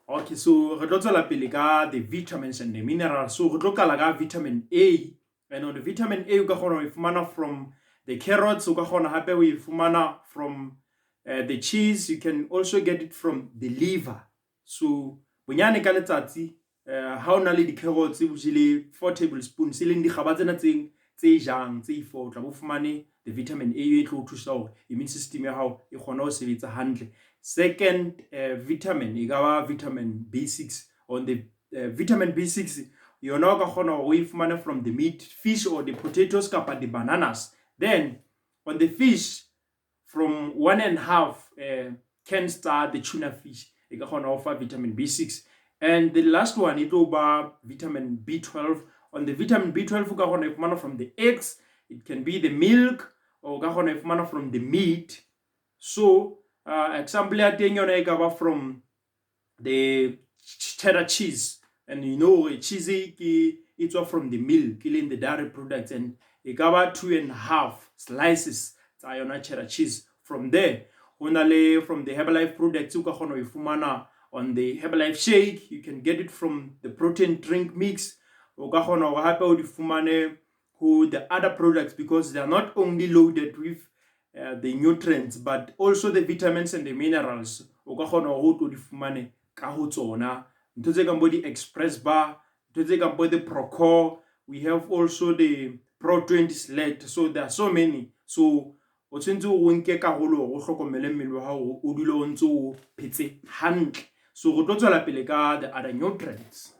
Okay, so re tlo tswela pele ka the vitamins and the minerals. So re tlo qala ka vitamin A. And on the vitamin A, o ka kgona ho e fumana from the carrots, o ka kgona hape ho e fumana from the cheese. You can also get it from the liver. So bonyane ka letsatsi, ha o na le di-carrots, o jele 4 tablespoons, e leng dikgaba tsena tse jang tse i-four, o tla bo fumane the vitamin A e tlo o thusa hore immune system ya hao e kgone ho sebetsa hantle. Second vitamin e ka ba vitamin B6. On the vitamin B6 yona, o ka kgona hore o e fumane from the meat, fish or the potatoes kapa the bananas. Then on the fish, from 1.5 cans tsa the tuna fish, e ka kgona ho fa vitamin B6. And the last one e tlo ba vitamin B12. On the vitamin B12, o ka kgona e fumana from the eggs, it can be the milk, or o ka kgona e fumana from the meat. So example ya teng yona e ka ba from the cheddar cheese, and you know cheese ke e tswa from the milk, e leng the dairy products, and e ka ba 2.5 slices tsa yona cheddar cheese. From there, ho na le from the Herbalife products, o ka kgona ho e fumana on the Herbalife shake. You can get it from the protein drink mix. O ka kgona hore hape o di fumane ho the other products, because they are not only loaded with the nutrients but also the vitamins and the minerals. O ka kgona hore o tlo di fumane ka ho tsona ntho tse kang bo di-Express Bar, ntho tse kang bo the Procore. We have also the Pro 20 Select. So there are so many. So o tshwanetse o nke karolo hore o hlokomele mmele wa hao, o dule o ntse o phetse hantle. So re tlo tswela pele ka the other nutrients.